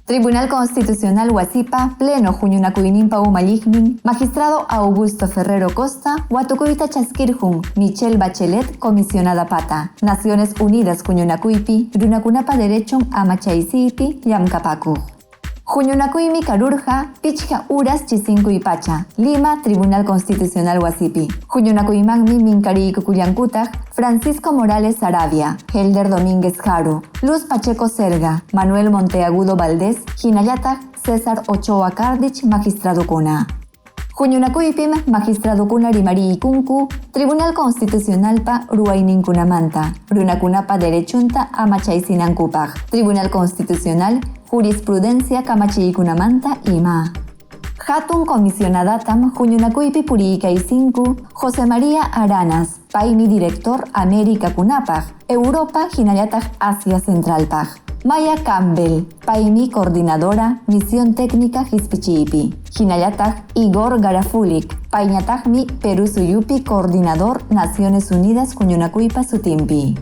Tribunal Constitucional wasipa Pleno huñunakuyninpa umalliqnin, magistrado Augusto Ferrero Costa, watukuyta chaskirqun Michelle Bachelet comisionada pata, Naciones Unidas huñunakuypi, runakunapa derechon amachaysiypi llamkapakuq. Huñunakuymi karurqa 5 uras 5:15, Lima Tribunal Constitucional wasipi. Huñunakuymanmi minkariykukullankutaq Francisco Morales Saravia, Helder Domínguez Jaro, Luz Pacheco Serga, Manuel Monteagudo Valdés, hinallataq César Ochoa Cardich magistradukuna. Huñunakuypim magistradukuna rimariykunku Tribunal Constitucionalpa ruwayninkunamanta, runakunapa derechunta amachaysinankupaq, Tribunal Constitucional jurisprudencia kamachiykunamanta ima. Hatun comisionadatam huñunakuypi puriykaysinku José María Aranas, paymi director América kunapaq, Europa hinallataq Asia Centralpaq. Maya Campbell, paymi coordinadora Misión Técnica qispichiypi. Hinallataq Igor Garafulic, payñataqmi Perú suyupi coordinador Naciones Unidas huñunakuypa sutinpi.